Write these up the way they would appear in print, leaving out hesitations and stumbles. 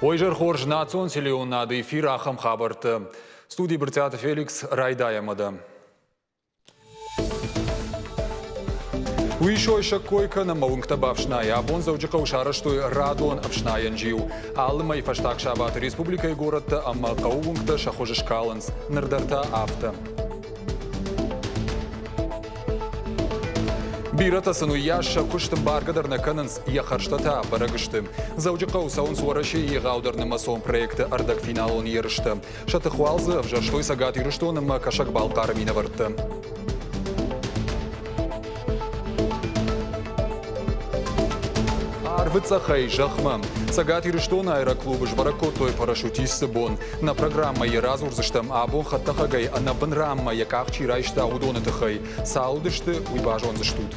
Уӕ хорз национ телеуынынады эфир ахӕм хабӕрттӕ. Студи Брытъиаты Феликс райдайӕм адӕм. Уисой сӕккой кӕн ӕмӕ уынгтӕ бафснай. Абон Дзӕуджыхъӕуы сарӕзтой радон ӕфснайӕн зиу. Алы мӕй фӕстаг сабаты республикӕйы горӕттӕ ӕмӕ хъӕуы уынгтӕ сӕ хуыз скалынц. Ныр дӕр та афтӕ. Бирӕтӕ сын уыйас сӕ куыст ӕмбаргӕ дӕр нӕ кӕнынц, йӕ хӕрзтӕ та бӕрӕг сты. Дзӕуджыхъӕуы цӕуынц Уӕрӕсейы егъаудӕр нымӕцон проекты ӕрдӕгфиналон ерыстӕ. Сӕ тыхуал дзы ӕвзӕрстой Цӕгат Ирыстон ӕмӕ Кӕсӕг-Балхъары минӕвӕрттӕ. Арвы цъӕхӕй зӕхмӕ. Цӕгат Ирыстоны аэроклубы сбӕрӕг кодтой парашютистты бон. Нӕ программӕйы радзурдзыстӕм, абон хӕдтӕхӕгӕй ӕнӕбын раммӕ йӕ къах чи райста, уыдоны тыххӕй. Цал уыдысты, уый базондзыстут.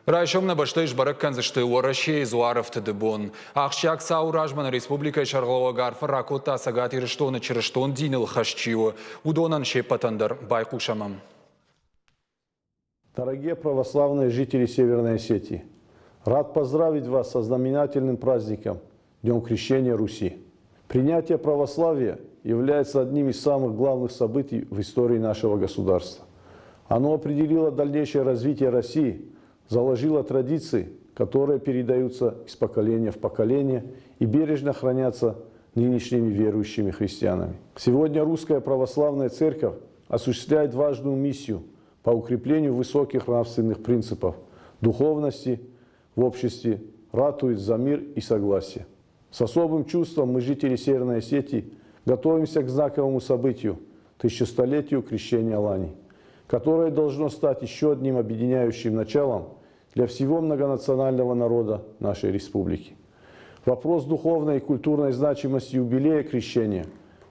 Райсом нӕ бӕстӕйы сбӕрӕг кӕндзысты Уӕрӕсейы дзуарӕфтыды бон. Ахсджиаг цауы размӕ нӕ республикӕйы сӕргълӕууӕг арфӕ ракодта Цӕгат Ирыстоны чырыстон диныл хӕст чи у, уыдонӕн се ппӕтӕн дӕр. Байхъусӕм ӕм. Дорогие православные жители Северной Осетии, рад поздравить вас со знаменательным праздником Днем Крещения Руси. Принятие православия является одним из самых главных событий в истории нашего государства. Оно определило дальнейшее развитие России, заложило традиции, которые передаются из поколения в поколение и бережно хранятся нынешними верующими христианами. Сегодня Русская Православная Церковь осуществляет важную миссию по укреплению высоких нравственных принципов, духовности в обществе, ратует за мир и согласие. С особым чувством мы, жители Северной Осетии, готовимся к знаковому событию – тысячестолетию крещения Алании, которое должно стать еще одним объединяющим началом для всего многонационального народа нашей республики. Вопрос духовной и культурной значимости юбилея крещения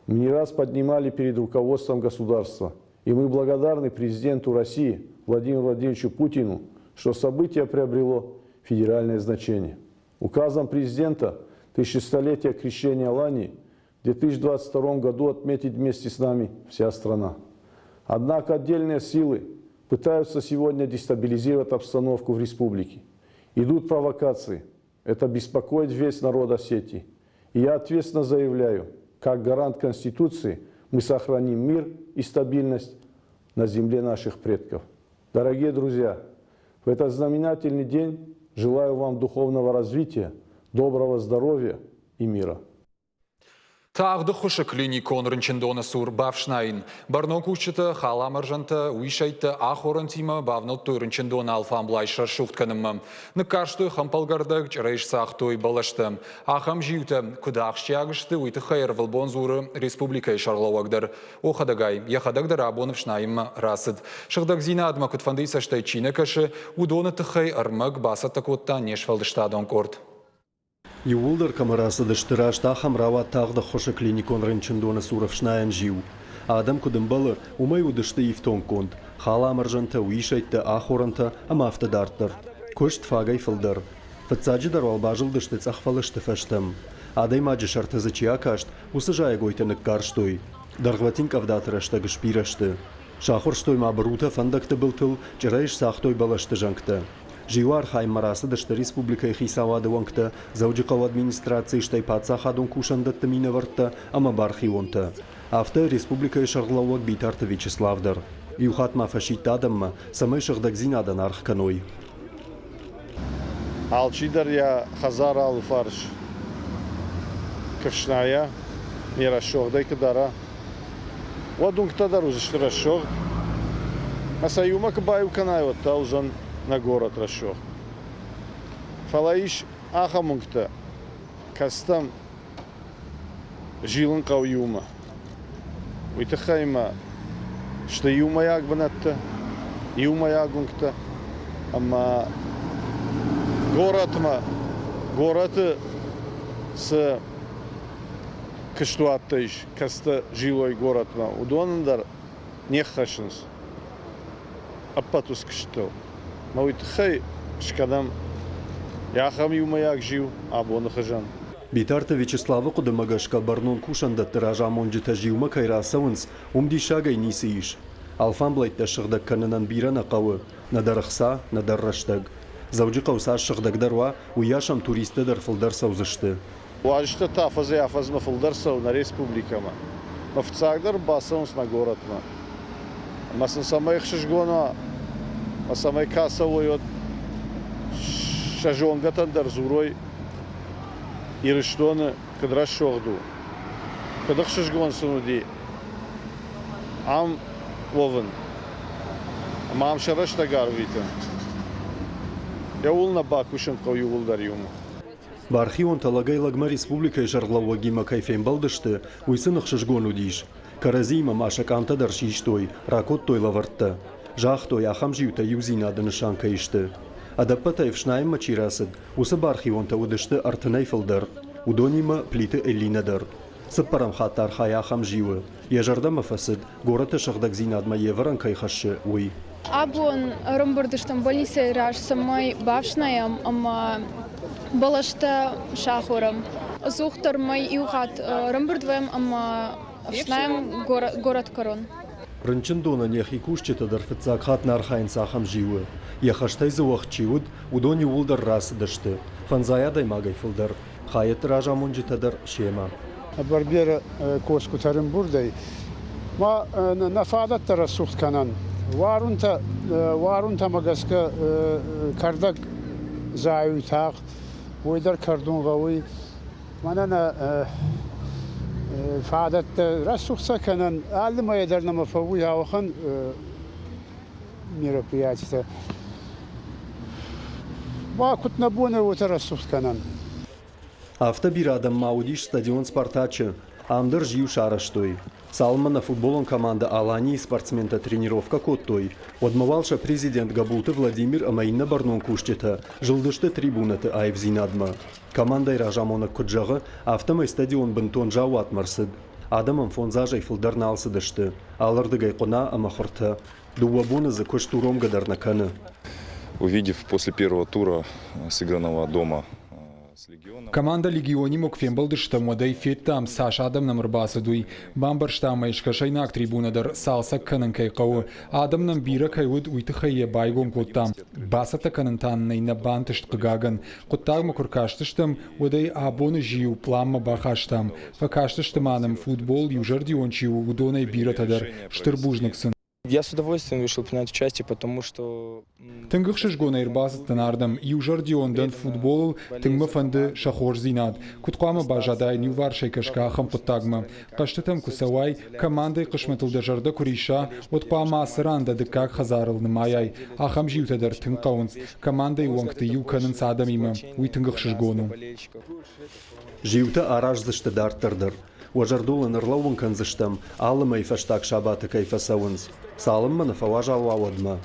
мы не раз поднимали перед руководством государства – и мы благодарны президенту России Владимиру Владимировичу Путину, что событие приобрело федеральное значение. Указом президента тысячестолетие крещения Алании в 2022 году отметит вместе с нами вся страна. Однако отдельные силы пытаются сегодня дестабилизировать обстановку в республике. Идут провокации. Это беспокоит весь народ Осетии. И я ответственно заявляю, как гарант Конституции мы сохраним мир и стабильность на земле наших предков. Дорогие друзья, в этот знаменательный день желаю вам духовного развития, доброго здоровья и мира. Тагъды хуысы клиникон рынчындоны цур бафснайын. Бӕрнон кусджытӕ, халамӕрзӕнтӕ, уисӕйттӕ, ахорӕнтимӕ бавнӕлдтой рынчындоны алфамблай срӕсугъд кӕнынмӕ. Ныккарстой хӕмпӕлгӕрдӕг, чъырӕй сцагътой бӕлӕстӕ. Ахӕм зиутӕ куыд ахсджиаг сты, уый тыххӕй ӕрвылбон дзуры республикӕйы сӕргълӕууӕг дӕр. Охӕдӕгӕй, йӕхӕдӕг дӕр абон ӕфснайынмӕ рацыд. Сыгъдӕгдзинадмӕ куыдфӕндыйы цӕстӕй чи нӕ кӕсы, уыдоны тыххӕй ӕрмӕг бацӕттӕ кодта не сфӕлдыстадон къорд. Иууылдӕр кӕмӕ рацыдысты, раст ахӕм рауад тагъд ӕххуысы клиникон рынчындоны цур ӕфснайӕн зиу. Адӕм куыд ӕмбӕлы, уымӕй уыдысты ифтонггонд: халамӕрзӕнтӕ, уисӕйттӕ, ахорӕнтӕ ӕмӕ афтӕ дарддӕр. Куыст фагӕй фылдӕр. Фыццаджыдӕр уал базылдысты цъӕхфӕлысты фӕзтӕм. Адӕймаджы сӕрты дзы чи акаст, уыцы зайӕгойтӕ ныккарстой. Дӕргъвӕтин къӕвдаты рӕстӕг сбирӕ сты. Сахуырстой ма бырутӕ фӕндӕгты былтыл, чъырӕй сцагътой бӕлӕсты зӕнгтӕ. Зиуы архайынмӕ рацыдысты республикӕйы хицауады уӕнгтӕ, Дзӕуджыхъӕуы администрацийы стӕй паддзахадон кусӕндӕтты минӕвӕрттӕ ӕмӕ бархионтӕ. Афтӕ республикӕйы сӕргълӕууӕг Битарты Вячеслав дӕр. Иу хатт ма фӕсидт адӕммӕ, цӕмӕй сыгъдӕгдзинадӕн аргъ кӕной. Алчидӕр йӕ хӕдзары алыфарс куы фснайа, не рӕсугъдӕй куы дара, уӕд уынгтӕ дӕр уыдзысты рӕсугъд. Ӕмӕ сӕ иумӕ куы баиу кӕнай, уӕд та уыдзӕн нӕ горӕт рӕсугъд. Фӕлӕ ис ахӕм уынгтӕ, кӕцытӕм зилын хъӕуы иумӕ. Уый тыххӕй ма сты иумӕйаг бынӕттӕ, иумӕйаг уынгтӕ ӕмӕ горӕтмӕ, горӕты цы куыстуӕттӕ ис, кӕцытӕ зилой горӕтмӕ, уыдонӕн дӕр не ххӕссынц ӕппӕт уыцы куыстытыл. Ӕмӕ уый тыххӕй скӕнӕм ахӕм иумӕйаг зиу абоны хуызӕн. Битарты Вячеславы хъуыдымӕ гӕсгӕ бӕрнон кусӕндӕтты разамонджытӕ зиумӕ кӕй рацӕуынц, уым диссагӕй ницы ис. Алфамблӕйттӕ сыгъдӕг кӕнынӕн бирӕ нӕ хъӕуы, нӕдӕр ӕхца, нӕдӕр рӕстӕг. Дзӕуджыхъӕу цас сыгъдӕгдӕр уа, уыйас ӕм туристтӕ дӕр фылдӕр цӕудзысты. Уазджытӕ та афӕдзӕй-афӕдзмӕ фылдӕр цӕуы нӕ республикӕмӕ. Мӕ фыццагдӕр бацӕуынц нӕ горӕтмӕ. Ӕмӕ сын цӕмӕй ӕхсызгон уа, ӕмӕ цӕмӕй кӕцӕуой, уӕд сӕ зонгӕтӕн дӕр дзурой, Ирыстоны куыд рӕсугъд у, куыд ӕхсызгон сын уыди ам уӕвын ӕмӕ ам сӕ рӕстӕг арвитын. Иууыл нӕ бакусын хъӕуы иууылдӕр иумӕ. Бархионтӕ лӕгӕй-лӕгмӕ республикӕйы сӕргълӕууӕгимӕ кӕй фембӕлдысты, уый сын ӕхсызгон уыдис. Кӕрӕдзиимӕ ма сӕ къамтӕ дӕр систой, ракодтой лӕвӕрттӕ. Загътой, ахӕм зиутӕ иудзинады нысан кӕй сты. Ӕдӕппӕтӕй ӕфснайынмӕ чи рацыд, уыцы бархионтӕ уыдысты ӕртынӕй фылдӕр. Уыдонимӕ Плиты Эллинӕ дӕр. Цыппӕрӕм хатт архайы ахӕм зиуы. Йӕ зӕрдӕмӕ фӕцыд, горӕты сыгъдӕгдзинадмӕ йе вӕрӕн кӕй хӕссы, уый. Абон ӕрӕмбырд стӕм больницӕйы раз, цӕмӕй бафснайӕм ӕмӕ бӕлӕстӕ сахорӕм. Ӕдзухдӕр мӕй иу хатт ӕрӕмбырд вӕййӕм ӕмӕ ӕфснайӕм горӕтгӕрон. Рынчындонӕн йӕхи кусджытӕ дӕр фыццаг хатт нӕ архайынц ахӕм зиуы. Йӕ хӕстӕй дзы уӕгъд чи уыд, уыдон иууылдӕр рацыдысты, фӕндзай адӕймагӕй фылдӕр. Хайӕдты разамонджытӕ дӕр семӕ. Барберы косгутӕ ӕрӕмбурдӕй ма нӕ фадӕттӕ рӕсугъд кӕнӕн. Уарунтӕ, уарунтӕмӕ гӕсгӕ кӕрдӕг зайуй тагъд, уой дӕр кӕрдун гъӕуй. Мӕнӕ нӕ фадӕттӕ рӕсугъд сӕ кӕнӕн. Алли мӕйӕ дӕр нӕмӕ фӕууй ауӕхӕн мероприятитӕ. Ба куд нӕ бон ӕй, уотӕ рӕсугъд кӕнӕн. Афтӕ бирӕ адӕм ма уыдис стадион «Спартачы». Ам дӕр зиу сарӕзтой. Цалынмӕ нӕ футболон командӕ «Алани»-йы спортсментӕ тренировкӕ кодтой, уӕдмӕ уал сӕ президент Гӕбулты Владимир ӕмӕ иннӕ бӕрнон кусджытӕ зылдысты трибунӕты аивдзинадмӕ. Командӕйы разамонӕг куыд зӕгъы, афтӕмӕй стадион бынтон заууатмӕ рцыд. Адӕмӕн фондз азӕй фылдӕр нал цыдысты, алырдыгӕй хъуына ӕмӕ хуыртӕ. Дыууӕ боны дзы куыст уромгӕ дӕр нӕ кӕны. Увидев после первого тура сыгранного дома Командӕ «Легионимӕ» куы фембӕлдыстӕм, уӕд ӕй федтам, цас адӕм нӕм ӕрбацыд, уый. Бамбӕрстам ӕй, скӕсӕйнаг трибунӕ дӕр цалцӕг кӕнын кӕй хъӕуы. Адӕм нӕм бирӕ кӕй уыд, уый тыххӕй йӕ байгом кодтам. Бацӕттӕ кӕнын та нӕ нӕ бантыст, хъыгагӕн. Хъуыддагмӕ куы ркастыстӕм, уӕд ӕй абоны зиу пъланмӕ бахастам. Фӕкастысты ма нӕм, футбол иузӕрдион чи у, уыдонӕй бирӕтӕ дӕр. Стыр бузныг сын. Я с удовольствием решил принять участие, потому что Тынг ӕхсызгонӕй ӕрбацыдтӕн ардӕм. Иузӕрдион дӕн футболыл, тынг мӕ фӕнды сӕ хорздзинад. Куыд хъуамӕ баззадаин иуварсӕй кӕсгӕ ахӕм хъуыддагмӕ? Хъӕзтытӕм куы цӕуай, командӕйы хъысмӕтыл дӕ зӕрдӕ куы рисса, уӕд хъуамӕ ацы ран дӕ дыккаг хӕдзарыл нымайай. Ахӕм зиутӕ дӕр тынг хъӕуынц. Командӕйы уӕнгты иу кӕнынц адӕмимӕ. Уый тынг ӕхсызгон у. Зиутӕ араздзысты дарддӕр дӕр. Уӕ зӕрдыл ын ӕрлӕууын кӕндзыстӕм, алы мӕй фӕстаг сабаты кӕй фӕцӕуынц, цалынмӕ нӕ фӕуазал уа, уӕдмӕ.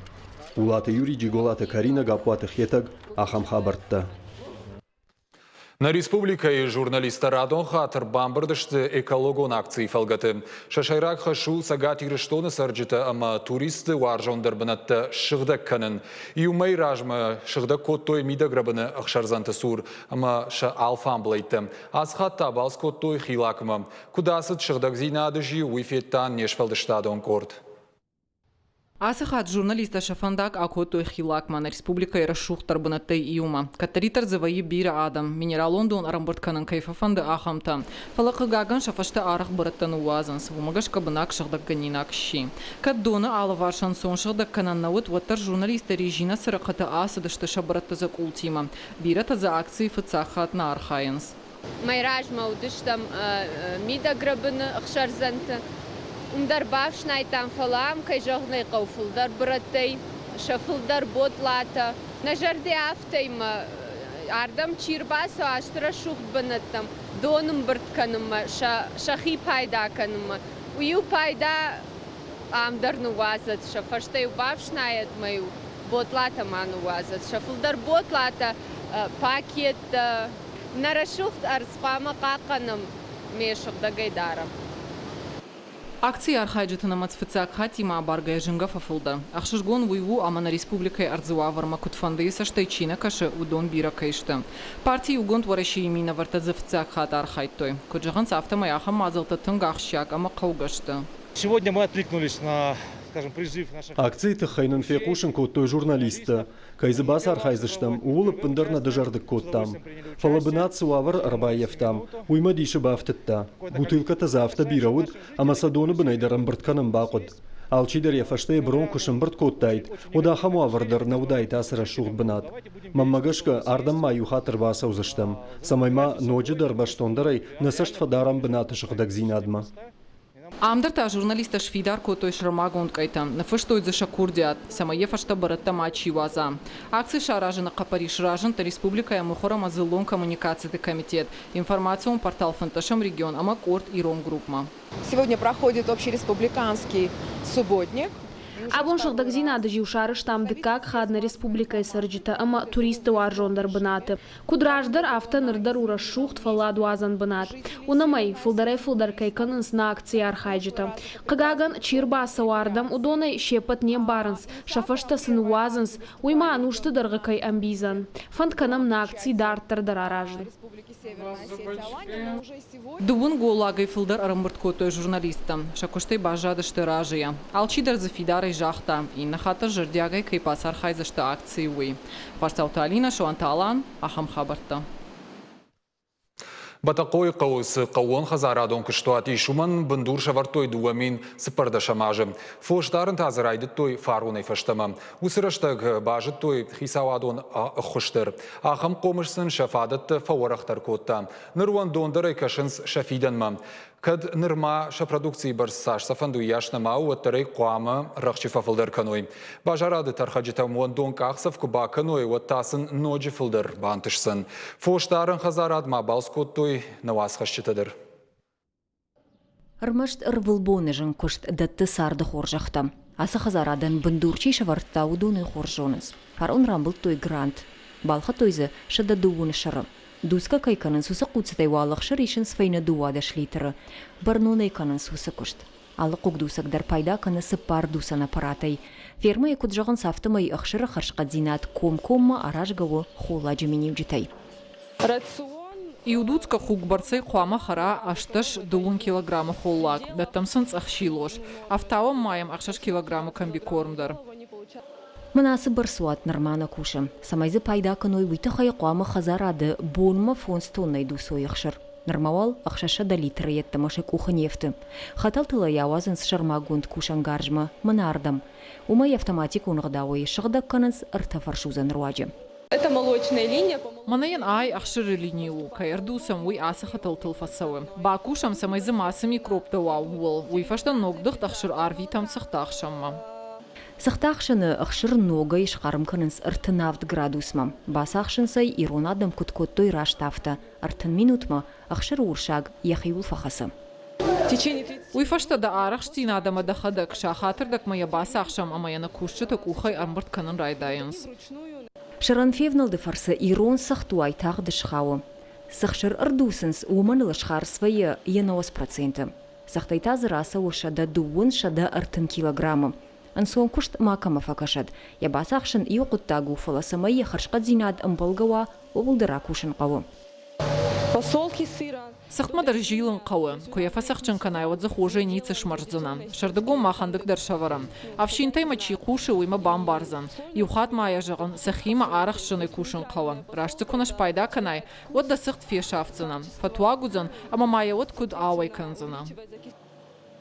Улаты Юрий, Джиголаты Каринӕ, Гаппуаты Хетӕг, ахӕм хабӕрттӕ. Нӕ республикӕйы журналисттӕ радон хатт ӕрбамбырд сты экологон акцийы фӕлгӕты. Сӕ сӕйраг хӕс у Цӕгат Ирыстоны цӕрджытӕ ӕмӕ туристты уарзондӕр бынӕттӕ ссыгъдӕг кӕнын. Иу мӕй размӕ сыгъдӕг кодтой Мидӕгрӕбыны ӕхсӕрдзӕнты цур ӕмӕ сӕ алфамблӕйттӕ. Ацы хатт та балц кодтой Хилакмӕ. Куыд ацыд сыгъдӕгдзинады зиу, уый федта не сфӕлдыстадон къорд. Ацы хатт журналисттӕ сӕ фӕндаг акодтой Хилакмӕ, нӕ республикӕйы рӕсугъддӕр бынӕттӕй иумӕ. Кӕддӕриддӕр дзы вӕййы бирӕ адӕм, минералон дон ӕрӕмбырд кӕнын кӕй фӕфӕнды, ахӕмтӕ. Фӕлӕ, хъыгагӕн, сӕ фӕстӕ арӕх бырӕттӕ ныууадзынц, уымӕ гӕсгӕ бынаг сыгъдӕггӕнинаг сси. Кӕд доны алыварс ӕнцон сыгъдӕг кӕнӕн нӕ уыд, уӕддӕр журналисттӕ резинӕ цырыхъхъыты ацыдысты сӕ бырӕтты дзӕкъултимӕ. Бирӕтӕ дзы акцийы фыццаг хатт нӕ архайынц. Мӕй размӕ уыдыстӕм мидӕгрӕбыны ӕхсӕрдзӕнты. Уым дӕр бафснайдтам, фӕлӕ ам, кӕй зӕгъын ӕй хъӕуы, фылдӕр бырӕттӕй, сӕ фылдӕр ботлатӕ. Нӕ зӕрдӕ афтӕ ардӕм чи рбацӕуа ацы рӕсугъд бынӕттӕм, дон ӕмбырд кӕнынмӕ, сӕхи пайда кӕнынмӕ, уый-иу пайда ам дӕр ныууадзӕд, сӕ фӕстӕ-иу бафснайӕд мӕ-иу ботлатӕ ма ныууадзӕд. Сӕ фылдӕр ботлатӕ, пакеттӕ. Нӕ рӕсугъд ӕрдз хъуамӕ хъахъхъӕнӕм, ме сыгъдӕгӕй дарӕм. Акцийы архайджыты нымӕц фыццаг хаттимӕ абаргӕйӕ зынгӕ фӕфылдӕр. Ӕхсызгон уый у, ӕмӕ нӕ республикӕйы ӕрдзы уавӕрмӕ куыдфӕндыйы цӕстӕй чи нӕ кӕсы, уыдон бирӕ кӕй сты. Парти Иугонд Уӕрӕсе-йы минӕвӕрттӕ дзы фыццаг хатт архайдтой. Куыд зӕгъынц, афтӕмӕй ахӕм мадзӕлттӕ тынг ахсджиаг ӕмӕ хъӕугӕ сты. Сегодня мы откликнулись на скажем, призыв наших... Акцийы тыххӕй нын фехъусын кодтой журналисттӕ. Кӕй дзы бацархайдзыстӕм, ууыл ӕппындӕр нӕ дызӕрдыг кодтам. Фӕлӕ бынат цы уавӕр ӕрбаййӕфтам, уый мӕ дисы бафтыдта. Бутылкӕтӕ дзы афтӕ бирӕ уыд, ӕмӕ сӕ доны бынӕй дӕр ӕмбырд кӕнын бахъуыд. Алчидӕр йӕ фӕстӕ йӕ брон куы сӕмбырд кодтаид, уӕд ахӕм уавӕр дӕр нӕ уыдаид ацы рӕсугъд бынат. Мӕнмӕ гӕсгӕ, ардӕм ма иу хатт ӕрбацӕудзыстӕм, цӕмӕй ма ноджыдӕр бӕстондӕрӕй нӕ цӕст фӕдарӕм бынаты сыгъдӕгдзинадмӕ. Ам дӕр та журналисттӕ сфидар кодтой сӕрмагонд къӕйтӕ, ныффыстой дзы сӕ курдиат, цӕмӕй йӕ фӕстӕ бырӕттӕ мачи уадза. Акци саразыны хъӕппӕрис разынд республикӕйы мыхуыр ӕмӕ дзыллон коммуникациты комитет, информацион портал фынддӕсӕм регион ӕмӕ къорд Ирон группмӕ. Сегодня проходит общереспубликанский субботник. Абон сыгъдӕгдзинады зиу сарӕзтам дыккаг хатт нӕ республикӕйы цӕрджытӕ ӕмӕ туристты уарзондӕр бынаты. Куыд раздӕр, афтӕ ныр дӕр у рӕсугъд фӕлладуадзӕн бынат. Уынӕм ӕй, фылдӕрӕй-фылдӕр кӕй кӕнынц нӕ акцийы архайджытӕ. Хъыгагӕн, чи ӕрбацӕуы ардӕм, уыдонӕй се ппӕт не мбарынц, сӕ фӕстӕ цы ныууадзынц, уый ма ӕнусты дӕргъы кӕй ӕмбийдзӕн. Фӕнд кӕнӕм нӕ акци дарддӕр дӕр аразын. Дыууын голлагӕй фылдӕр ӕрӕмбырд кодтой журналисттӕ. Сӕ куыстӕй баззадысты разыйӕ. Алчидӕр дзы фидарӕй загъта, иннӕ хатт дӕр зӕрдиагӕй кӕй бацархайдзысты акцийы, уый. Хуасдзауты Алинӕ, Суанты Алан, ахӕм хабӕрттӕ. Бӕтӕхъойы хъӕуы цы хъӕууонхӕдзарадон куыстуат ис, уымӕн бындур сӕвӕрдтой 2014 азы. Фос дарын та дзы райдыдтой фаронӕй фӕстӕмӕ. Уыцы рӕстӕг базыдтой хицауадон ӕххуыс дӕр. Ахӕм хъомыс сын сӕ фадӕттӕ фӕуӕрӕхдӕр кодта. Ныр уӕндондӕрӕй кӕсынц сӕ фидӕнмӕ. Кӕд нырма сӕ продукцийы бӕрц цас сӕ фӕнды, уыйас нӕма у, уӕддӕр ӕй хъуамӕ рӕхджы фӕфылдӕр кӕной. Базарады тӕрхӕджытӕм уӕндон къахдзӕф куы бакӕной, уӕд та сын ноджы фылдӕр бантысдзӕн. Фосдарӕн хӕдзарадмӕ абалц кодтой нӕ уацхӕсджытӕ дӕр. Ӕрмӕст ӕрвылбоны зын куыст дӕтты царды хорзӕхтӕ. Ацы хӕдзарадӕн бындур чи сӕвӕрдта, уыдон ӕй хорз зонынц. Фарон рамбылдтой грант. Балхӕдтой дзы 130 сӕры. Дуцгӕ кӕй кӕнынц, уыцы хъуццытӕй уал ӕхсыр исынц фӕйнӕ 12 литры. Бӕрнонӕй кӕнынц уыцы куыст. Алы хъугдуцӕг дӕр пайда кӕны цыппар дуцӕн аппаратӕй. Фермӕйы куыд зӕгъынц, афтӕмӕй ӕхсыры хӕрзхъӕддзинад комкоммӕ аразгӕ у холладжы миниуджытӕй. Иу дуцгӕ хъуг бӕрцӕй хъуамӕ хӕра 18 дыууын килограммы холлаг, дӕттӕм сын цъӕх силос. Ӕфтауӕм ма йӕм 6 килограммы комбикорм дӕр. Мӕн ацы бӕрцуат нырма нӕ кусы. Цӕмӕй дзы пайда кӕной, уый тыххӕй хъуамӕ хӕдзарады бонмӕ фондз тоннӕйы дусой ӕхсыр. Нырма уал 600 литры йеддӕмӕ сӕ къухы не фты. Хӕтӕлтыл ӕй ауадзынц сӕрмагонд кусӕнгарзмӕ, мӕнӕ ардӕм. Уымӕй автоматикон ӕгъдауӕй сыгъдӕг кӕнынц ӕртӕ фӕрсудзӕн руаджы. Это молочная линия. Мӕнӕ йын ай ӕхсыры лини у, кӕй ӕрдуцӕм, уый ацы хӕтӕлтыл фӕцӕуы. Бакусӕм, цӕмӕй дзы мацы микробтӕ уа, ууыл. Уый фӕстӕ ногдыгъд ӕхсыр арвитӕм цыхтахсӕнмӕ. Цыхтахсӕны ӕхсыр ногӕй схъарм кӕнынц 37 градусмӕ. Бацахсынц ӕй, ирон адӕм куыд кодтой, раст афтӕ. 30 минутмӕ ӕхсыры урсаг йӕхиуыл фӕхӕцы. Уый фӕстӕ дӕ арӕхстдзинад ӕмӕ дӕхӕдӕг сахатырдӕгмӕ йӕ бацахсӕм ӕмӕ йӕ нӕ кусджыты къухӕй ӕмбырд кӕнын райдайынц. Сӕрӕн февнӕлды фӕрцы ирон цыхт уайтагъд схауы. Цы хсыр ӕрдуцынц, уымӕн ыл схардз вӕййы йӕ 90%. Цыхтӕй та дзы рацӕуы 130 килограммы. Ӕнцон куыст макӕмӕ фӕкӕсӕд. Йӕ бацахсын иу хъуыддаг у, фӕлӕ цӕмӕй йӕ хӕрзхъӕддзинад ӕмбӕлгӕ уа, ууыл дӕр акусын хъӕуы. Цыхтмӕ дӕр зилын хъӕуы. Куы йӕ фӕцӕхджын кӕнай, уӕд дзы хорзӕй ницы смӕрздзынӕ. Сӕрдыгон ма хӕндык дӕр сӕвӕрӕм. Ӕфсинтӕй мӕ чи хъусы, уый мӕ бамбардзӕн. Иу хатт ма йӕ зӕгъын, сӕхимӕ арӕхстджынӕй кусын хъӕуы. Раст дзы куы нӕ спайда кӕнай, уӕд дӕ цыхт фесафдзынӕ, фӕтуаг уыдзӕн ӕмӕ ма йӕ уӕд куыд ауӕй кӕндзынӕ?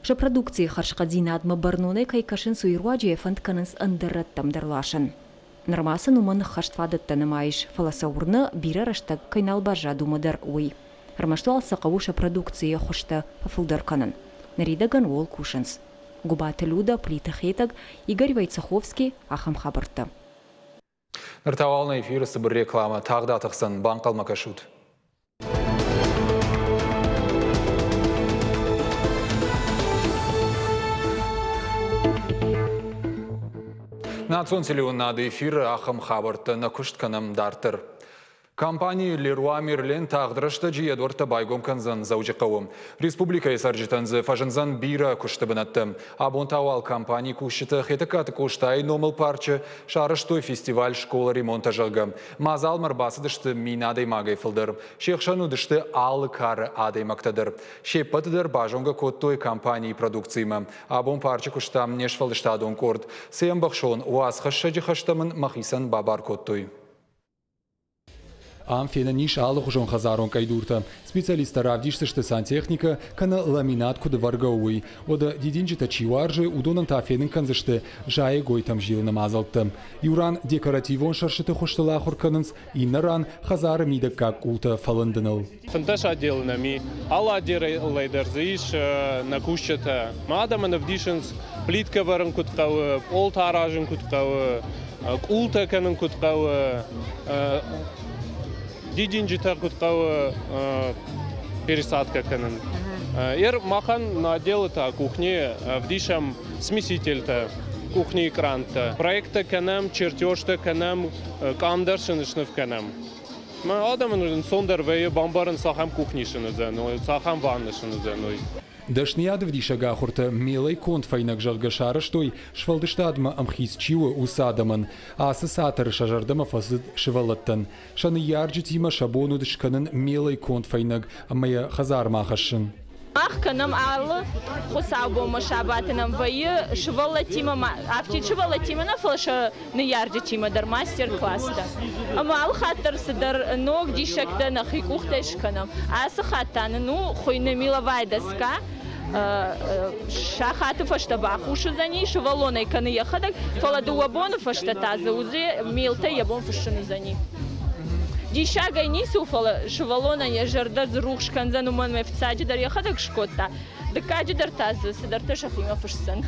Сӕ продукцийы хӕрзхъӕддзинадмӕ бӕрнонӕй кӕй кӕсынц, уый руаджы йӕ фӕнд кӕнынц ӕндӕр рӕттӕм дӕр ласын. Нырма сын уымӕн ӕххӕст фадӕттӕ нӕма ис, фӕлӕ сӕ уырны, бирӕ рӕстӕг кӕй нал баззад уымӕ дӕр, уый. Ӕрмӕст уал сӕ хъӕуы сӕ продукцийы хуызтӕ фӕфылдӕр кӕнын. Ныридӕгӕн ууыл кусынц. Гуыбаты Люда, Плиты Хетӕг, Игорь Войцеховский, ахӕм хабӕрттӕ. Ныр та уал нӕ эфиры цыбыр рекламӕ тагъд атӕхдзӕн, банхъӕлмӕ кӕсут. Национ телеуынынады эфиры ахӕм хабӕрттӕ нӕ куыст кӕнӕм дарддӕр. Компани Леруа Мерлен тагъд рӕстӕджы йӕ дуӕрттӕ байгом кӕндзӕн Дзӕуджыхъӕуы. Республикӕйы цӕрджытӕн дзы фӕзындзӕн бирӕ куысты бынӕттӕ. Абон та уал компанийы кусджытӕ Хетӕгкаты Къостайы номыл парчы сарӕзтой фестиваль «Школа ремонта», зӕгъгӕ. Мадзалмӕ ӕрбацыдысты 1000 адӕймагӕй фылдӕр. Се хсӕн уыдысты алы кары адӕймӕгтӕ дӕр. Се ппӕты дӕр базонгӕ кодтой компанийы продукциимӕ. Абон парчы куыстам не сфӕлдыстадон къорд. Цы ӕмбӕхсон, уацхӕссӕджы хӕстӕ мын мӕхицӕн бабар кодтой. Ам фенӕн ис алыхуызон хӕдзарон къӕйдуртӕ. Специалисттӕ равдисдзысты сантехникӕ кӕнӕ ламинат куыд ӕвӕргӕ у, уый. Уӕдӕ дидинджытӕ чи уарзы, уыдонӕн та фенын кӕндзысты зайӕгойтӕм зилыны мадзӕлттӕ. Иу ран декоративон сӕрсыты хуызтыл ахуыр кӕнынц, иннӕ ран хӕдзары мидӕггаг къултӕ фӕлындыныл. 15 отделы нӕм и. Алы отделӕй дӕр дзы ис нӕ кусджытӕ. Мӕ адӕмӕн ӕвдисынц, плиткӕ вӕрын куыд хъӕуы, пъолтӕ аразын куыд хъӕуы, къултӕ кӕнын куыд хъӕуы, дидинджытӕ куыд хъӕуы пересадкӕ кӕнын. Ер махӕн нӕ отделы та кухнийы ӕвдисӕм смесительтӕ, кухнийы кранттӕ. Проекттӕ кӕнӕм, чертежтӕ кӕнӕм, къам дӕр сын сныв кӕнӕм. Мӕ адӕмӕн ӕнцондӕр вӕййы бамбарын, цахӕм кухни сын уыдзӕн, цахӕм ваннӕ сын уыдзӕн, уый. Дӕсныйадӕвдисӕг ахуыртӕ мелӕй конд фӕйнӕг, зӕгъгӕ, сарӕзтой, сфӕлдыстадмӕ ӕмхиц чи у, уыцы адӕмӕн. Ацы цатыр сӕ зӕрдӕмӕ фӕцыд сывӕллӕттӕн. Сӕ ныййарджытимӕ сӕ бон уыд скӕнын мелӕй конд фӕйнӕг ӕмӕ йӕ хӕдзармӕ ахӕссын. Мах кӕнӕм алы хуыцаубонмӕ сабаты нӕм вӕййы сывӕллӕттимӕ, афтид сывӕллӕттимӕ нӕ, фӕлӕ сӕ ныййарджытимӕ дӕр мастер-класстӕ. Ӕмӕ алы хатт дӕр цыдӕр ног диссӕгтӕ нӕхи къухтӕй скӕнӕм. Ацы хатт та нын у хуыйны меловая доска. Сахаты фӕстӕ бахус уыдзӕни, сывӕллон ӕй кӕны йӕхӕдӕг, фӕлӕ дыууӕ боны фӕстӕ та дзы уыдзӕ мелтӕ йӕ бон фыссын уыдзӕни. Диссагӕй ницы у, фӕлӕ сывӕллонӕн йӕ зӕрдӕ дзы рухс кӕндзӕн, уымӕн ӕмӕ фыццаджыдӕр йӕхӕдӕг скодта, дыккаджыдӕр та дзы цыдӕртӕ сӕхимӕ фысдзӕн.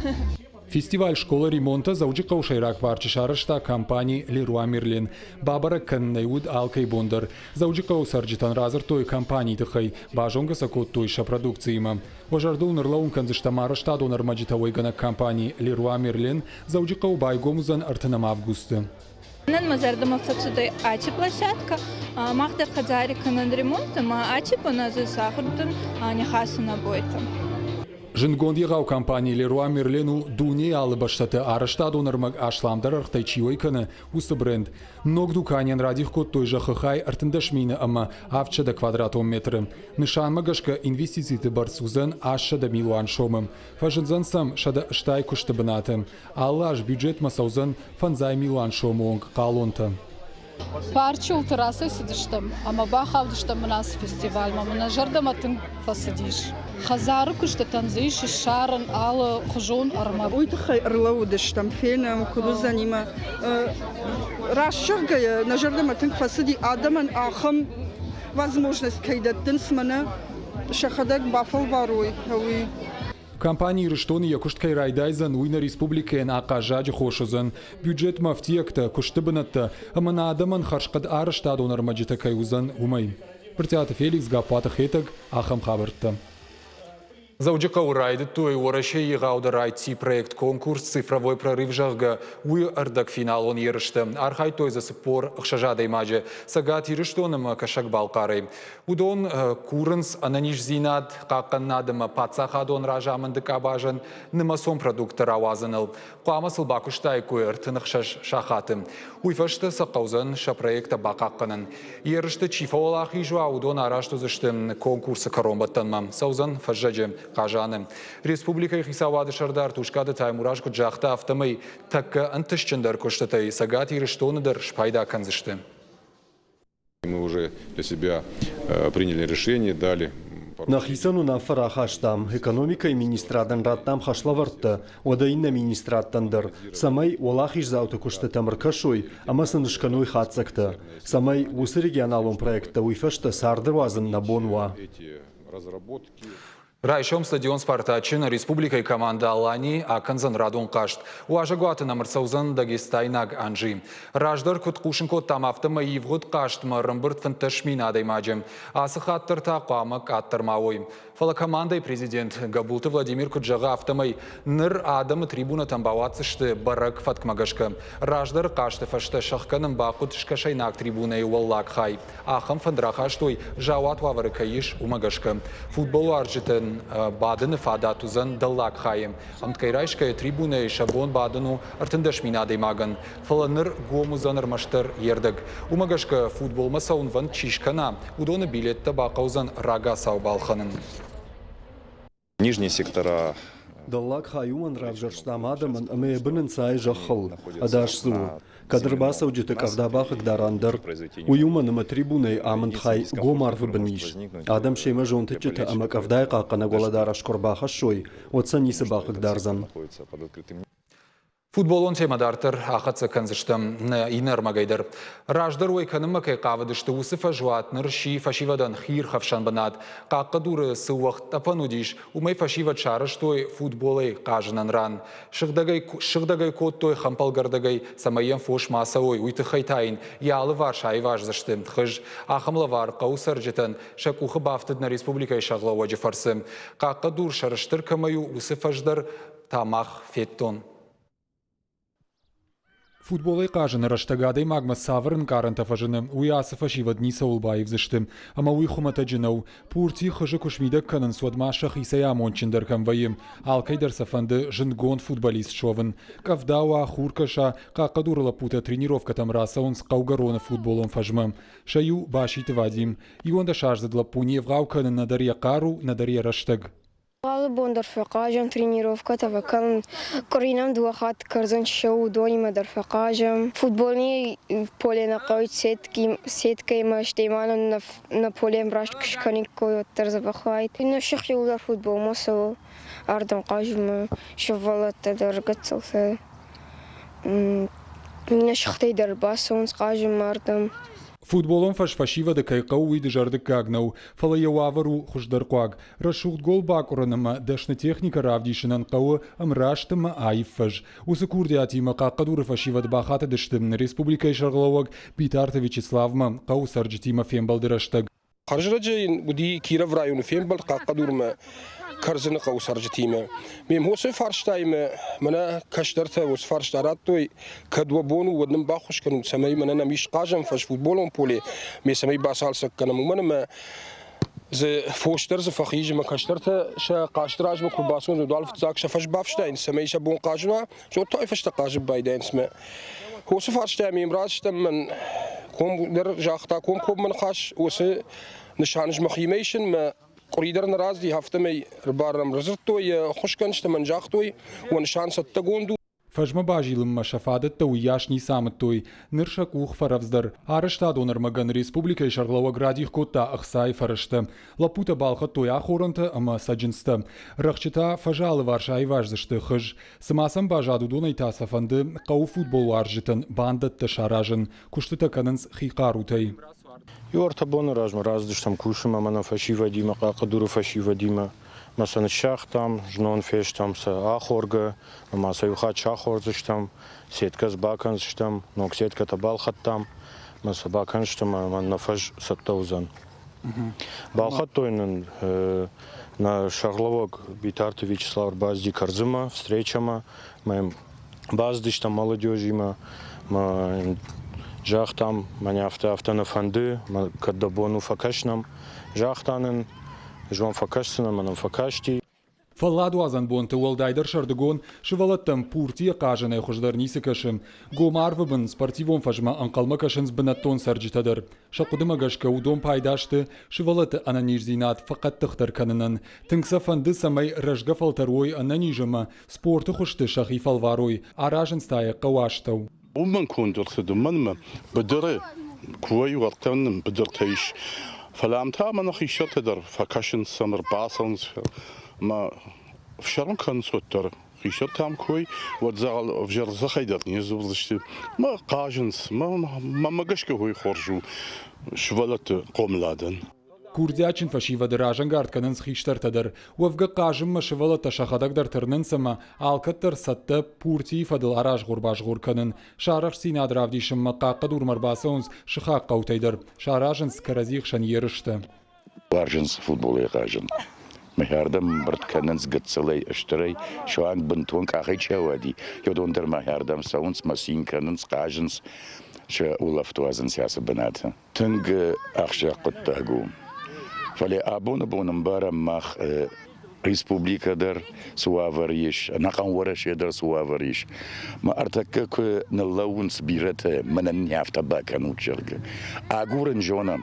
Фестиваль «Школа ремонта» Дзӕуджыхъӕуы сӕйраг парчы сарӕзта компани «Леруа Мерлен». Бабӕрӕг кӕнынӕй уыд алкӕй бон дӕр. Дзӕуджыхъӕуы цӕрджытӕн радзырдтой компанийы тыххӕй, базонгӕ сӕ кодтой сӕ продукциимӕ. Уӕ зӕрдыл ныр лӕууын кӕндзыстӕм арӕзтадон ӕрмӕджытӕ уӕйгӕнӕг компани «Леруа Мерлен» Дзӕуджыхъӕуы байгом уыдзӕн 30 августы. Мӕнӕн мӕ зӕрдӕмӕ фӕцудӕй аци площадкӕ. Мах дӕр хӕдзари кӕнӕн ремонт ӕма аци бон ӕз исахур дӕн нихӕсун обойтӕ. Зындгонд егъау компани Leroy Merlin у дунейы алы бӕстӕты арӕзтадон ӕрмӕг асламдӕр ӕргътӕй чи уӕй кӕны, уыцы бренд. Ног дуканийӕн радих кодтой зӕххы хай 13 мины ӕмӕ 700 квадратон метры. Нысанмӕ гӕсгӕ инвестициты бӕрц уыдзӕн 800 милуан сомы. Фӕзындзӕн сӕм 180 куысты бынаты. Алы аз бюджетмӕ цӕудзӕн фӕндзай милуан сомы онг хъалонтӕ. Парчы рацӕйцыдыстӕм ӕмӕ бахаудыстӕм мын ацы фестивальмӕ. Мӕ зӕрдӕмӕ тынг фӕцыдис. Хӕдзары куыстытӕн дзы ис ссарын алы хуызон ӕрмӕг. Уый тыххӕй ӕрлӕууыдыстӕм, фенӕм, куыд уыдзӕни мӕ. Раст зӕгъгӕйӕ, нӕ зӕрдӕмӕ тынг фӕцыди адӕмӕн ахӕм возможность кӕй дӕттынц мӕнӕ сӕхӕдӕг бафӕлварой, уый. Компани Ирыстоны йӕ куыст кӕй райдайдзӕн, уый нӕ республикӕйӕн ахъаззаджы хос уыдзӕн. Бюджетмӕ ӕфтиӕгтӕ, куысты бынӕттӕ ӕмӕ нӕ адӕмӕн хӕрзхъӕд арӕзтадон ӕрмӕджытӕ кӕй уыдзӕн, уымӕй. Брытъиаты Феликс, Гаппуаты Хетӕг, ахӕм хабӕрттӕ. Дзӕуджыхъӕуы райдыдтой Уӕрӕсейы егъаудӕр IT-проект конкурс «Цифровой прорыв», зӕгъгӕ, уый ӕрдӕгфиналон ерысты. Архайдтой дзы 46 адӕймаджы Цӕгат Ирыстон ӕмӕ Кӕсӕг-Балхъарӕй. Уыдон курынц ӕнӕниздзинад, хъахъхъӕнынад ӕмӕ паддзахадон разамынды къабазӕн нымӕцон продукттӕ рауадзыныл. Хъуамӕ сыл бакуыстаиккой 36 сахаты. Уый фӕстӕ сӕ хъӕудзӕн сӕ проекттӕ бахъахъхъӕнын. Ерысты чи фӕуӕлахиз уа, уыдон арӕзт уыдзысты конкурсы кӕронбӕттӕнмӕ. Цӕудзӕн фӕззӕджы Хъазаны. Республикӕйы хицауады сӕрдар Тускъаты Таймураз куыд загъта, афтӕмӕй тӕккӕ ӕнтыстджындӕр куыстытӕй Цӕгат Ирыстоны дӕр спайда кӕндзысты. Мы уже для себя приняли решение, дали Нӕхицӕн уынаффӕ рахастам, экономикӕйы министрадӕн радтам хӕслӕвӕрдтӕ, уӕдӕ иннӕ министрадтӕн дӕр, цӕмӕй уӕлахиздзауты куыстытӕм ӕркӕсой ӕмӕ сын скӕной хатдзӕгтӕ, цӕмӕй уыцы регионалон проекттӕ уый фӕстӕ царды уадзын нӕ бон уа. Райсом стадион «Спартачы» нӕ республикӕйы командӕ «Алани» акӕндзӕн радон хъазт. Уазӕгуаты нӕм ӕрцӕудзӕн дагестайнаг «Анжи». Раздӕр куыд хъусын кодтам, афтӕмӕй ивгъуыд хъазтмӕ ӕрӕмбырд 15 000 адӕймаджы. Ацы хатт дӕр та хъуамӕ къаддӕр ма уой. Фӕлӕ командӕйы президент Гӕбулты Владимир куыд зӕгъы, афтӕмӕй ныр адӕмы трибунӕтӕм бауадздзысты бӕрӕг фӕткмӕ гӕсгӕ. Раздӕры хъазты фӕстӕ сӕхгӕнын бахъуыд скӕсӕйнаг трибунӕйы уӕллаг хай. Ахӕм фӕнд рахастой, зауат уавӕры кӕй ис, уымӕ гӕсгӕ. Футболуарзджытӕн бадыны фадат уыдзӕн дӕллаг хайы. Ӕмткӕй райсгӕйӕ трибунӕйы сӕ бон бадын у 13 000 адӕймагӕн. Фӕлӕ ныр гом уыдзӕн ӕрмӕстдӕр йе рдӕг. Уымӕ гӕсгӕ футболмӕ цӕуынвӕнд чи скӕна, уыдоны билеттӕ бахъӕудзӕн рагацау балхӕнын. Нижние сектора Дӕллаг хай уымӕн равзӕрстам адӕмӕн ӕмӕ йӕ бын ӕнцайы зӕххыл, ӕдас дзы у. Кӕд ӕрбацӕуджыты къӕвда бахъыгдара ӕндӕр. Уый уымӕн ӕмӕ трибунӕйы амынд хай гом арвы бын ис. Адӕм семӕ зонтыччытӕ ӕмӕ къӕвдайы хъахъхъӕнӕг уӕлӕдарӕс куы ӕрбахӕссой, уӕд сӕ ницы бахъыгдардзӕн. Футболон темӕ дарддӕр ахӕццӕ кӕндзыстӕм нӕ иннӕ ӕрмӕгӕй дӕр. Раздӕр уӕй кӕнынмӕ кӕй хъавыдысты, уыцы фӕзуат ныр сси фӕсивӕдӕн хиирхӕфсӕн бынат. Хъахъхъӕдуры цы уӕгъд-тъӕпӕн уыдис, уымӕй фӕсивӕд сарӕзтой футболӕй хъазынӕн ран. Сыгъдӕгӕй кодтой хӕмпӕлгӕрдӕгӕй, цӕмӕй йӕм фос ма цӕуой, уый тыххӕй та йын йӕ алыварс аиваздзысты хыз. Ахӕм лӕвар хъӕуы цӕрджытӕн сӕ къухы бафтыд нӕ республикӕйы сӕргълӕууӕджы фӕрцы. Хъахъхъӕдур сӕрыстыр кӕмӕй у, уыцы фӕз дӕр та мах федтон. Футболӕй хъазыны рӕстӕг адӕймагмӕ цавӕр ӕнкъарӕнтӕ фӕзыны, уый ацы фӕсивӕд ницӕуыл баивдзысты. Ӕмӕ уый хуымӕтӕджы нӕу. Пурти хызы куы смидӕг кӕнынц, уӕд ма сӕхицӕй амондджындӕр кӕм вӕййы. Алкӕй дӕр сӕ фӕнды зындгонд футболист суӕвын. Къӕвда уа, хур кӕса, Хъахъхъӕдуры лӕппутӕ тренировкӕтӕм рацӕуынц хъӕугӕроны футболон фӕзмӕ. Сӕ иу Баситы Вадим. 11-аздзыд лӕппу не вгъау кӕны нӕдӕр йӕ хъару, нӕдӕр йӕ рӕстӕг. Алы бон дӕр фӕхъазӕм, тренировкӕтӕ фӕкӕнӕм. Къуыри нӕм дыууӕ хатты кӕрдзын ссӕуы, уыдонимӕ дӕр фӕхъазӕм. Футболӕй поле нӕ хъӕуы сеткӕимӕ, стӕй ма нын нӕ поле ӕмраст куы скӕниккой, уӕддӕр дзӕбӕх уаид. Нӕ сых иууылдӕр футболмӕ цӕуы, ардӕм хъазынмӕ, сывӕллӕттӕ дӕр гыццылтӕ. Нӕ сыхтӕй дӕр бацӕуынц хъазынмӕ ардӕм. Футболон фӕз фӕсивӕды кӕй хъӕуы, уый дызӕрдыггаг нӕу, фӕлӕ йӕ уавӕр у хуыздӕрхъуаг. Рӕсугъд гол бакъуырын ӕмӕ дӕсны техникӕ равдисынӕн хъӕуы ӕмраст ӕмӕ аив фӕз. Уыцы курдиатимӕ Хъахъхъӕдуры фӕсивӕд бахатыдысты республикӕйы сӕргълӕууӕг Битарты Вячеславмӕ хъӕуы цӕрджытимӕ фембӕлды рӕстӕг. Хӕрзрӕджы йын уыди Кировы районы фембӕлд Хъахъхъӕдурмӕ Кӕрдзыны хъӕуы цӕрджытимӕ. Ме мхосы фарстаимӕ мӕнӕ кӕстӕртӕ уыцы фарста радтой, кӕд уӕ бон у, уӕд нын баххуыс кӕнут, цӕмӕй мӕнӕ нӕм ис хъазӕн фӕз футболон поле, ме цӕмӕй бацалцӕг кӕнӕм, уымӕн ӕмӕ дзы фос дӕр дзы фӕхизы мӕ кӕстӕртӕ сӕ хъазты размӕ куы бацӕуынц, уӕд уал фыццаг сӕ фӕз бафснайынц, цӕмӕй сӕ бон хъазын уа, зодтой фӕстӕ хъазын байдайынц мӕ. Уыцы фарстӕ ме мраз стӕм мӕн ком дӕр загъта комкоммӕ ныхас уыцы нысан ӕз мӕхимӕ исын мӕ къуыри дӕр нӕ рацыди, афтӕмӕй ӕрбарӕм радзырдтой, йӕ хуысгӕнджытӕ мӕн загътой, уӕ нысан цӕттӕгонд у. Фӕзмӕ базилынмӕ сӕ фадӕттӕ уыйас ницы амыдтой. Ныр сӕ къух фӕрӕвдздӕр. Арӕзтадон ӕрмӕгӕн республикӕйы сӕргълӕууӕг радих кодта ӕхцайы фӕрӕзтӕ. Лӕппутӕ балхӕдтой ахорӕнтӕ ӕмӕ цӕджындзтӕ. Рӕхджы та фӕзы алыварс аиваздзысты хыз. Цы ма сӕм баззад, уыдонӕй та сӕ фӕнды хъӕуы футболуарзджытӕн бандӕттӕ саразын. Куыстытӕ кӕнынц хи хъарутӕй. Иу ӕртӕ боны размӕ рацыдыстӕм кусынмӕ мӕнӕ фӕсивӕдимӕ, Хъахъхъӕдуры фӕсивӕдимӕ. Мӕ сӕ ныссагътам, знон фестӕм сӕ ахоргӕ, ӕмӕ сӕ иу хатт сахордзыстӕм, сеткӕ бакӕндзыстӕм, ног сеткӕтӕ балхӕдтам, мӕ сӕ бакӕндзыстӕм ӕмӕ нӕ фӕз цӕттӕ уыдзӕн. Балхӕдтой нын нӕ сӕргълӕууӕг Битарты Вячеслав ӕрбацыди Кӕрдзынмӕ, встречӕмӕ, мӕ йӕм бацыдыстӕм молодежимӕ, мӕ йын загътам, мӕнӕ афтӕ, афтӕ нӕ фӕнды, мӕ кӕд дӕ бон у фӕкӕс нӕм. Загъта нын, ӕз уӕм фӕкӕсдзынӕн, мӕ нӕм фӕкасти. Фӕлладуадзӕн бонты, уӕлдайдӕр сӕрдыгон, сывӕллӕттӕм пуртийӕ хъазынӕй хуыздӕр ницы кӕсы. Гом арвы бын спортивон фӕзмӕ ӕнхъӕлмӕ кӕсынц бынӕттон цӕрджытӕ дӕр. Сӕ хъуыдымӕ гӕсгӕ уыдон пайда сты сывӕллӕтты ӕнӕниздзинад фӕхъӕддыхдӕр кӕнынӕн. Тынг сӕ фӕнды, цӕмӕй рӕзгӕ фӕлтӕр уой ӕнӕниз ӕмӕ спорты хуызты сӕхи фӕлварой, аразынц та йӕ хъӕуы астӕу. Уымӕн конд ӕрцыд, уымӕн ӕмӕ быдыры куы уӕртӕ нын быдыртӕ ис. Фӕлӕ ам та мӕнӕ хистӕртӕ дӕр фӕкӕсынц ӕмӕ ӕрбацӕуынц ӕмӕ ӕфсӕрм кӕнынц уӕддӕр. Хистӕртӕ ам куы уой, уӕд дзӕгъӕл ӕвзӕр дзыхӕй дӕр не сдзурдзысты. Мӕ хъазынц, мӕ мӕ гӕсгӕ уый хорз у сывӕллӕтты хъомыладӕн. Курдиатджын фӕсивӕды разӕнгард кӕнынц хистӕртӕ дӕр. Уӕвгӕ хъазынмӕ сывӕллӕттӕ сӕхӕдӕг дӕр тырнынц ӕмӕ алкӕддӕр цӕттӕ пуртийы фӕдыл аразгъор-базгъор кӕнын. Сӕ арӕхстдзинад равдисынмӕ Хъахъхъӕдурмӕ ӕрбацӕуынц сыхаг хъӕутӕй дӕр. Саразынц кӕрӕдзи хсӕн ерыстӕ. Уарзынц футболӕй хъазын. Мӕхӕрдӕм ӕмбырд кӕнынц гыццылӕй, стырӕй, суанг бынтон къахӕй чи ауади, уыдон дӕр мӕхӕрдӕм цӕуынц, мӕ цин кӕнынц, хъазынц, сӕ улӕфт уадзынц ацы бынаты. Тынг ахсджиаг хъуыддаг у. Фӕлӕ абоны бон ӕмбарӕм мах республикӕ дӕр цы уавӕр ис, ӕнӕхъӕн Уӕрӕсе дӕр цы уавӕр ис. Мӕ ӕртӕккӕ куы ныллӕууынц бирӕтӕ, мӕнӕн не афтӕ бакӕнут, зӕгъгӕ. Агурын зонӕм,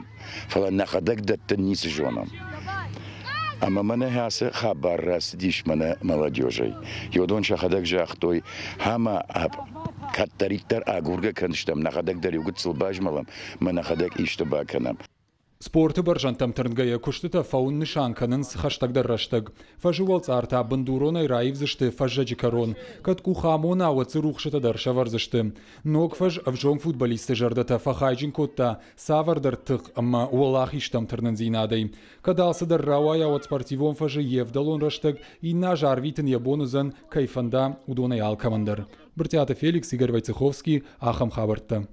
фӕлӕ нӕхӕдӕг дӕттын ницы зонӕм. Ӕмӕ мӕнӕ ацы хабар рацыдис мӕнӕ молодежӕй. Уыдон сӕхӕдӕг загътой, ӕмӕ кӕддӕриддӕр агургӕ кӕнстӕм, нӕхӕдӕг дӕр иу гыццыл базмӕлӕм, мӕ нӕхӕдӕг исты бакӕнӕм. Спорты бӕрзӕндтӕм тырнгӕйӕ куыстытӕ фӕуын нысан кӕнынц хӕстӕгдӕр рӕстӕг. Фӕзы уӕлцъар та бындуронӕй раивдзысты фӕззӕджы кӕрон. Кӕд къух амона, уӕд дзы рухсытӕ дӕр сӕвӕрдзысты. Ног фӕз ӕвзонг футболистты зӕрдӕтӕ фӕхайджын кодта цавӕрдӕр тых ӕмӕ уӕлахизтӕм тырнындзинадӕй. Кӕд алцыдӕр рауайа, уӕд спортивон фӕзы йе вдӕлон рӕстӕг иннӕ аз арвитын йӕ бон уыдзӕн, кӕй фӕнда, уыдонӕй алкӕмӕн дӕр. Брытъиаты Феликс, Игорь Войцеховский, ахӕм хабӕрттӕ.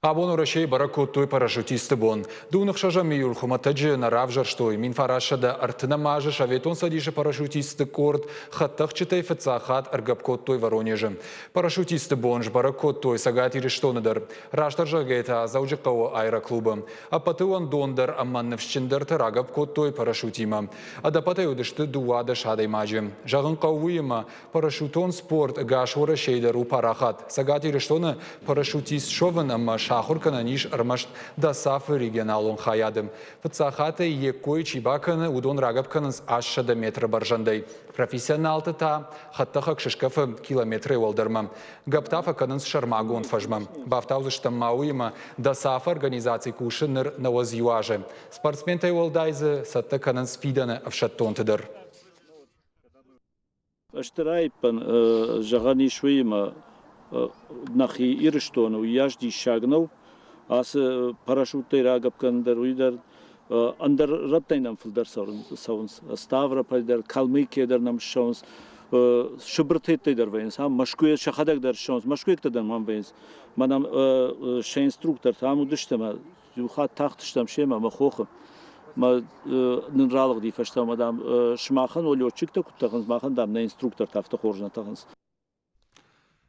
Абон Уӕрӕсейы бӕрӕг кодтой парашютистты бон. Дыууын ӕхсӕзӕм июль хуымӕтӕджы нӕ равзӕрстой. 1930 азы Советон Цӕдисы парашютистты къорд хӕдтӕхджытӕй фыццаг хатт ӕргӕпп кодтой Воронежы. Парашютистты бон сбӕрӕг кодтой Цӕгат Ирыстоны дӕр. Растдӕр зӕгъгӕйӕ та Дзӕуджыхъӕуы аэроклубы. Ӕппӕты уӕндондӕр ӕмӕ ныфсджындӕртӕ рагӕпп кодтой парашютимӕ. Ӕдӕппӕтӕй уыдысты 12 адӕймаджы. Зӕгъын хъӕуы уыимӕ, Парашютон спорт ӕгас Уӕрӕсейы дӕр у парахат. Цӕгат Ирыстоны парашютист суӕвын ӕмӕ сахуыр кӕнӕн ис ӕрмӕст ДОСАФ-ы регионалон хайады. Фыццаг хатт ӕй йе ккойы чи бакӕны, уыдон рагӕпп кӕнынц 800 метры бӕрзӕндӕй. Профессионалты та хӕдтӕхӕг сыскъӕфы километрӕй уӕлдӕрмӕ. Гӕпп та фӕкӕнынц сӕрмагонд фӕзмӕ. Бафтаудзыстӕм ма уыимӕ, ДОСАФ-ы организаци кусы ныр 91 азы. Спортсментӕй уӕлдай дзы цӕттӕ кӕнынц фидӕны ӕфсӕддонты дӕр. Стыр аиппӕн зӕгъӕн ис уыимӕ, нӕхи Ирыстоны уыйас диссаг нӕу. Ацы парашюттӕй рагӕпп кӕнын дӕр, уый дӕр ӕндӕр рӕттӕй нӕм фылдӕр цӕуынц. Ставрополь дӕр, Калмыкия дӕр нӕм ссӕуынц, Сыбыртӕй дӕр вӕййынц, ам Мӕскуыйӕ сӕхӕдӕг дӕр ссӕуынц, мӕскуыйӕгтӕ дӕр мӕм вӕййынц. Мӕнӕ сӕ инструктортӕ ам уыдысты ӕмӕ Иу хатт тахтыстӕм семӕ мӕ хохы. Мӕ нын ралыгъди фӕстӕмӕ, дам, сымахӕн уӕ летчиктӕ куыд тӕхынц, махӕн, дам, нӕ инструктортӕ афтӕ хорз нӕ тӕхынц.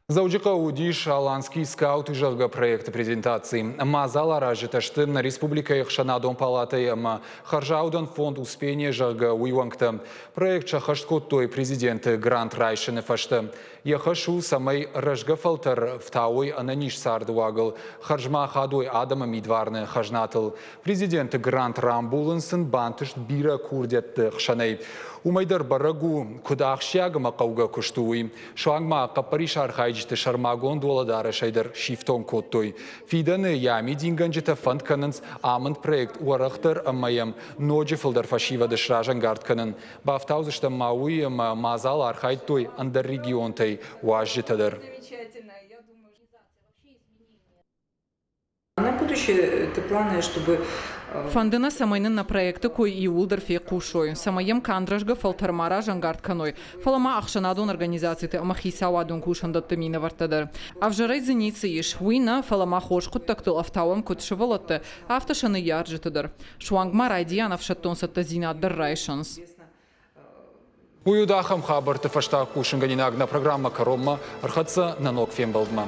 Дзӕуджыхъӕуы уыдис Аланский скаут, зӕгъгӕ, проекты презентаци. Мадзал аразджытӕ сты нӕ республикӕйы ӕхсӕнадон палатӕйы ӕмӕ хӕрзаудӕн фонд «Успение», зӕгъгӕ, уый уӕнгтӕ. Проект сӕххӕст кодтой президенты грант райсыны фӕстӕ. Йӕ хӕс у, цӕмӕй рӕзгӕ фӕлтӕр фтауой ӕнӕниз царды уагыл, хӕрзмӕ ахадой адӕмы мидварны хӕзнатыл. Президенты грант рамбулын сын бантыст бирӕ курдиӕтты хсӕнӕй. Уымӕй дӕр бӕрӕг у, куыд ахсджиаг ӕмӕ хъӕугӕ куыст у, уый. Суанг ма хъӕппӕрисархайджыты сӕрмагонд уӕлӕдарӕсӕй дӕр сифтонг кодтой. Фидӕны йӕ амидингӕнджытӕ фӕнд кӕнынц амынд проект уӕрӕхдӕр ӕмӕ йӕм ноджы фылдӕр фӕсивӕды сразӕнгард кӕнын. Бафтаудзыстӕм ма уый, ӕмӕ мадзал архайдтой ӕндӕр регионтӕй уазджытӕ дӕр. Фӕнды нӕ, цӕмӕй нын нӕ проекты кой иууылдӕр фехъусой, цӕмӕй йӕм канд рӕзгӕ фӕлтӕр ма разӕнгард кӕной, фӕлӕ ма ӕхсӕнадон организациты ӕмӕ хицауадон кусӕндӕтты минӕвӕрттӕ дӕр. Ӕвзӕрӕй дзы ницы ис, уый нӕ, фӕлӕ ма хорз хъуыддӕгтыл ӕфтауӕм куыд сывӕллӕтты, афтӕ сӕ ныййарджыты дӕр. Суанг ма райдиан ӕфсӕддон цӕттӕдзинад дӕр райсынц. Уый уыд ахӕм хабӕртты фӕстаг хъусынгӕнинаг нӕ программӕ кӕронмӕ ӕрхӕццӕ нӕ ног фембӕлдмӕ.